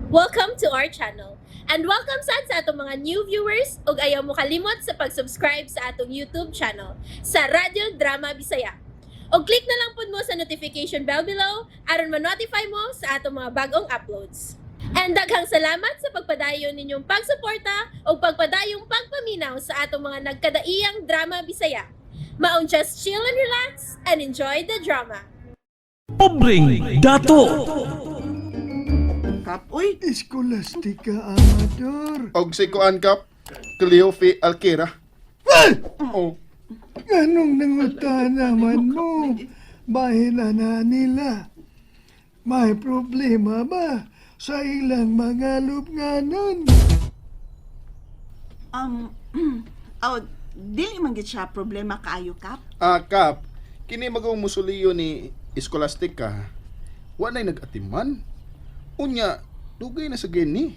Welcome to our channel. And welcome sad sa atong mga new viewers ug ayaw mo kalimot sa pag-subscribe sa atong YouTube channel sa Radyo Drama Bisaya. Og click na lang pud mo sa notification bell below aron ma-notify mo sa atong mga bagong uploads. And daghang salamat sa pagpadayon ninyong pagsuporta ug pagpadayong pagpaminaw sa atong mga nagkadaiyang drama Bisaya. Maong just chill and relax and enjoy the drama. Pobreng Dato. Kap, uy, Escolastica Amador. Og si Kuan Kap, Cleofe Alquera. Oh, Anong nanguta naman mo? Bahin na na nila. May problema ba sa ilang mga lubnganan? Oh, dili man gid siya problema kaayo, Kap. Ah, Kap, kini magong musuliyo ni Escolastica. Wa na'y nag-atiman. Unya, dugay na sa gini.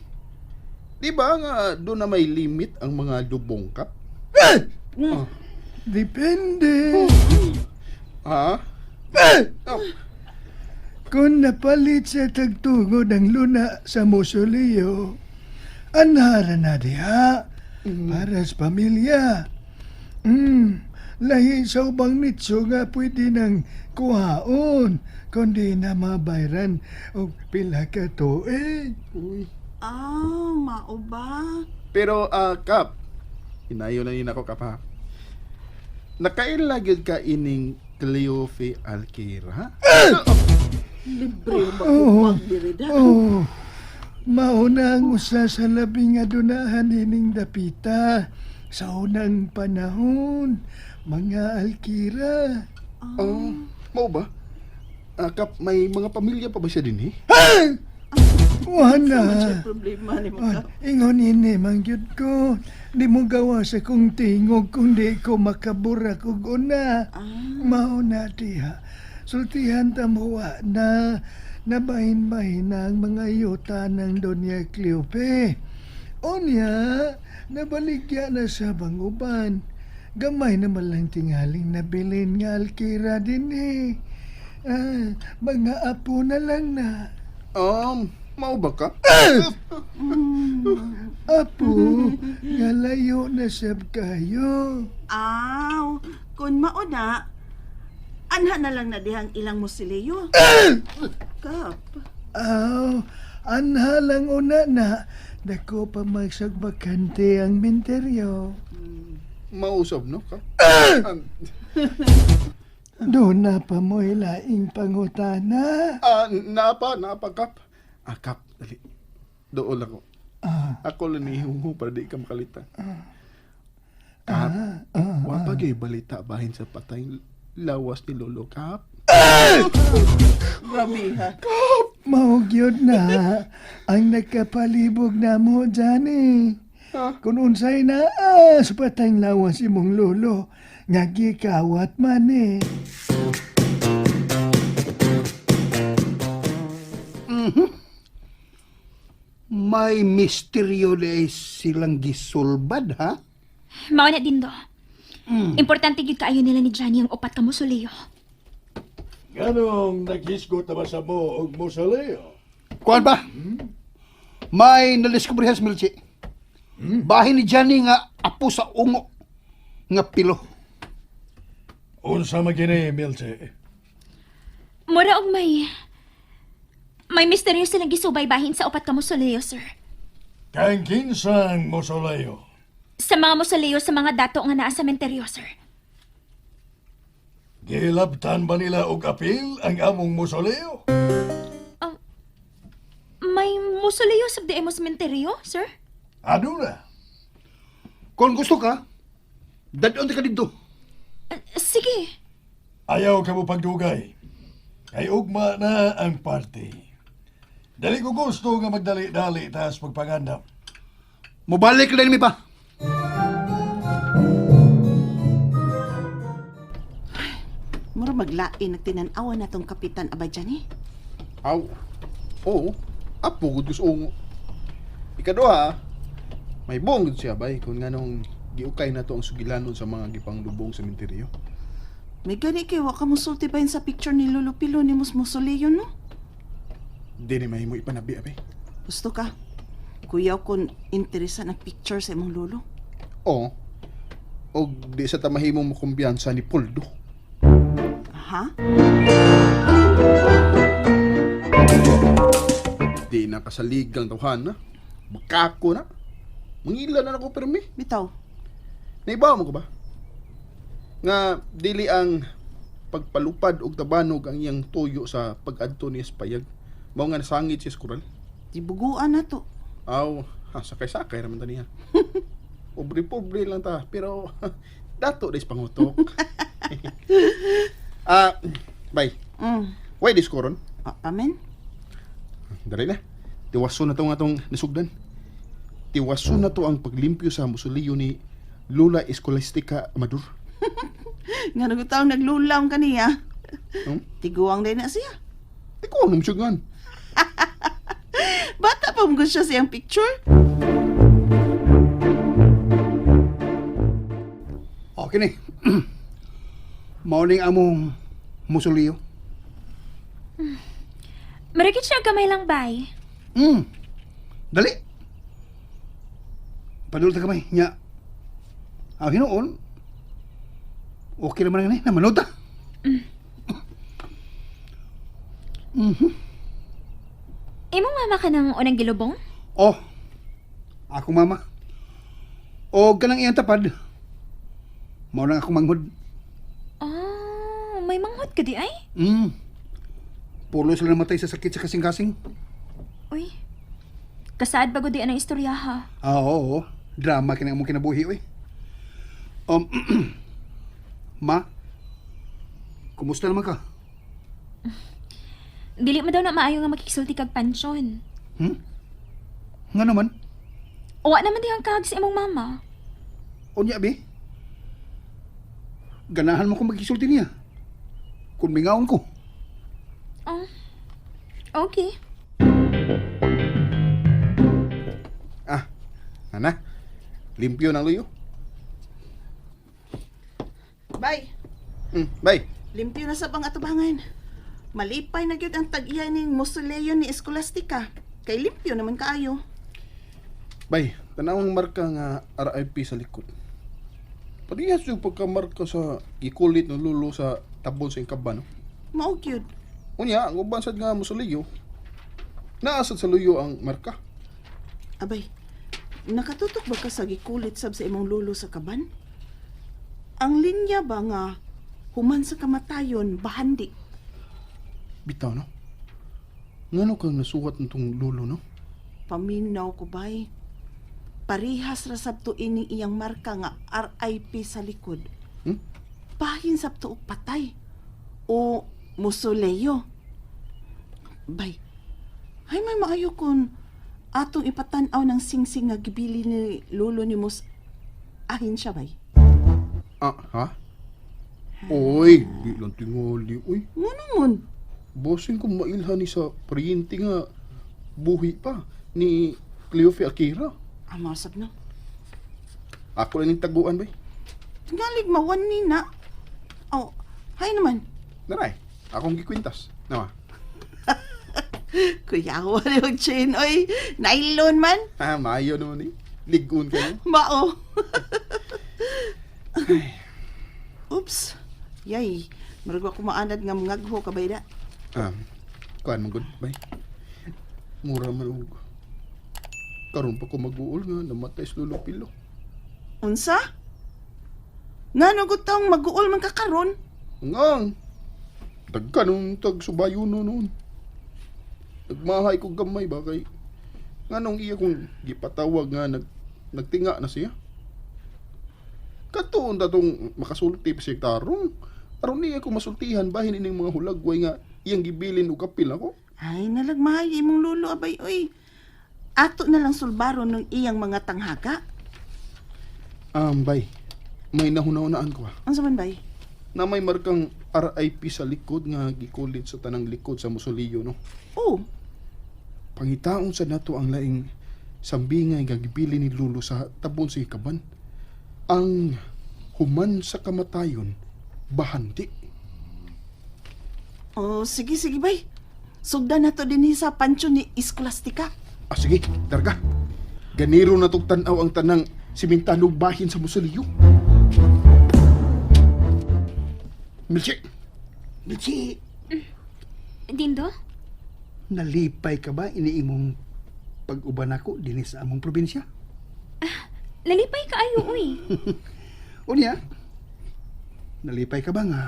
Di ba nga doon na may limit ang mga lubong, Kap? Oh. Depende. Ha? Oh, Kung napalit sa tagtungod ang luna sa musoleo, anhara na diha para sa pamilya. Lahi sa ubang nitso nga pwede nang kuhaon, kundi na mabayran og pila ka tuig. Uy. Ah, mao ba? Pero, Kap, inayo na yun ako, Kap, ha? Nakaila gyud ka ining Cleofe Alquera? Libre ba Oo. oh. Diri da? Oh, mauna ang usa sa labing adunahan ining dapita sa unang panahon, mga alkira. Oh, mao ba? Ah, Kap, may mga pamilya pa ba siya din eh? Wala. Man siya problema ni mo, Ah, Kap. ingon ini man gyud ko. Di mo gawa sa kong tingog kung di ko makaburak og una. Mao na diha. Sultihan ta mo wa na nabahin-bahin na ang mga yuta ng Doña Cleope. Unya, nabaligya na sa banguban. Gamay naman lang tingaling nabilin nga alkira din eh. Ah, mga apo na lang na. Mao ba, Kap? Apo, nga layo na sab kayo. Aw, kun mao na, anha na lang na dihang ilang musileo. Kap. Aw, anhalang una na, dako pa magsagbakante ang menteryo. Mausab, no, Kap? Doon na pa mo ilaing pangutana. Ah, naapa, Kap. Ah, Kap, dali. Dool ako. Ako lang ni Hungo para di ka makalita. Kap, wa pa gyud balita bahin sa patay lawas ni Lolo, Kap. Grabe ha. Mao gyud na ang nagkapalibog na mo dyan eh. Kung unsay na sa patayng lawas imong lolo, nga gikawat man eh. May misteryo na silang gisulbad, ha? Mao na din do. Importante gyud kaayo nila ni Johnny ang upat ka musoleo. Ganong naghisgot na ba sa mo og mausoleo? Kuan ba? May nadiskubrihan sa Milchi. Bahin ni Johnny nga apo sa ungo nga pilo. Unsa man kini, Milche? Mura og may misteryo silang gisubay bahin sa upat ka musoleo, sir. Kang kinsang mausoleo? Sa mga musoleo sa mga dato nga naa sa menteryo, sir. Gilabtan ba nila og apil ang among mausoleo? May musoleo sa di mo sa menteryo, sir? Aduna. Kung gusto ka, dadon ka dito. Sige. Ayaw ka mo pagdugay. Kay ugma na ang party. Dali ko gusto nga magdali-dali tas pagpangandam. Mubalik lang mi pa. Mura maglain nagtinan-awa na tong kapitan abay dyan eh. Aw. Oo. Apo gud ko sa ungo. Ikaduha, may buong gud siya bay kung nganong giukay na to ang sugilanon sa mga gipanglubong sa menteryo. May gani kay wa ka musulti ba yun sa picture ni Lolo Pilo ni mus mausoleo no? Di ni mahimo ipanabi abi. Gusto ka? Kuyaw kon interesan ang picture sa imong lolo. Oo. Og di sa tamahimong makumbiyansa ni Poldo. Ha? Di na kasaligang tawhan na. Bakako na. Mangila na ako permi. Bitaw. Naibaw mo ko ba? Nga dili ang pagpalupad og tabanog ang iyang tuyo sa pag-adto ni Espayag. Mao nga nasangit si Eskural. Dibuguan na to. Aw, ha, sakay-sakay raman ta niya. Pobre-pobre lang ta, pero dato des pangutok. Ah, bye. Why diskoron? Ah, amen? Dali na. Tiwaso na to nga tong nasugdan. Tiwaso na to ang paglimpyo sa musuliyo ni Lola Escolastica Amador. Nga nagutaw naglulaw kaniya. Hmm? Tiguang din na siya. Di ko anong sugan. Bata pa mo siya sa iyang picture. Okay ni. Mao ning among musuliyo. Marikit siya gamay lang, bay. Dali. Padulot ta kamay nya. Ang hinuon. Okay naman ni, namanod ta. Imong mama ka ng unang gilubong? Oh. Ako mama. O kanang iyang tapad. Mao nang ako manghod. Oh, may manghod ka di ay? Pulo sila namatay sa sakit sa kasing-kasing. Uy, kasaad bago di anang istorya ha. Ah, oo. Drama kini among kinabuhi oy. Ma, kumusta naman ka? Dili mo daw na maayo nga makiksulti kag pansyon. Nga naman? Wa naman dihang kahag sa imong mama. Unya, bi? Ganahan mo kong magkisulti niya. Kung mingaon ko. Oh, okay. Ah, ana. Limpyo ng luyo. Bye. Bye. Limpyo na sa pang atubangan. Malipay na gyud ang tag-iya ning mausoleo ni Escolastica. Kay limpyo naman kaayo. Bay, tanawang marka nga RIP sa likod. Parehas yung pagkamarka sa gikulit ng lulo sa tabon sa ingkaban. No? Mao gyud. Unya, ang uban sad nga musuliyo, naasad sa luyo ang marka. Abay, nakatutok ba ka sa gikulit sab sa imong lolo sa kaban? Ang linya ba nga human sa kamatayon bahandi? Bitaw, no? Ngano kang nasuwat nitong lulo, no? Paminaw ko bay. Parihas ra sabto ining iyang marka nga RIP sa likod. Hmm? Bahin sabto og patay o musoleo. Bay, ay may maayo kon atong ipatan-aw ng singsing nga gibili ni lolo ni Mos ahin siya bay. Ah, ha? Oy, di lang tingali, oy. Ngono mon? Bosin ko mailhan ni sa paryente nga buhi pa ni Cleofe Akira. Amo sab no. Ako lang yung taguan, bay. Tingalig mawan ni na. Oh, hay naman. Naray, akong gikwintas. Nawa. Kuyawa ni og chain oy. Nylon man. Ah, maayo naman eh. Ligon kayo. Mao. Oops. Yay. Murag ako maanad nga mangagho ka bayda. Ah, kuan man gud, bay. Mura man og karon pa ko mag-uol nga namatay si Lolo Pilo. Unsa? Ngano gud taong mag-uol man ka karon? Ngang. Dagkan nung tag subayo no noon. Nagmahay ko gamay ba kay nganong iya kong gipatawag nga nagtinga na siya. Katuon ta tong makasulti pa siya tarong. Aron niya ko masultihan bahin ining mga hulagway nga iyang gibilin og kapil ako. Ay, nalagmahay imong lolo abay oy. Ato na lang sulbaro ng iyang mga tanghaga. Bay, may nahuna-hunaan ko ah. Unsa man bay? Na may markang RIP sa likod nga gikulit sa tanang likod sa musuliyo no. Oh, Pangitaon sa nato ang laing sambingay nga gibili ni Lulo sa tabon sa ikaban. Ang human sa kamatayon bahandi. oh sige sige bay. Sugdan na to dinhi sa pansyon ni Escolastica. Ah, sige, darga. Ganiro na tog tan-aw ang tanang simintanog bahin sa musuliyo. Milchi, Milchi, Dindo? nalipay ka ba iniimong pag-uban ako dinhi sa among probinsya? Nalipay ka ayo, uy. Unya, nalipay ka ba nga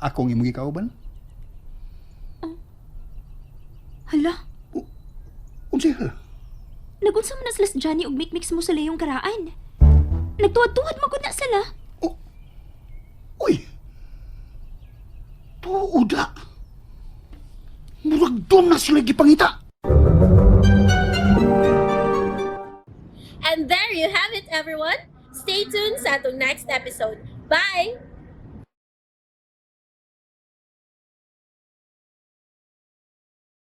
akong imong gikauban? Hala, Unsay hala? nagunsa man na sila sa Johnny og mikmik sa musoleyong karaan. Nagtuwad-tuwad magud na sila. Oh. Uy! Tuoda! Murag doon na sila gipangita! And there you have it, everyone. Stay tuned sa atong next episode. Bye!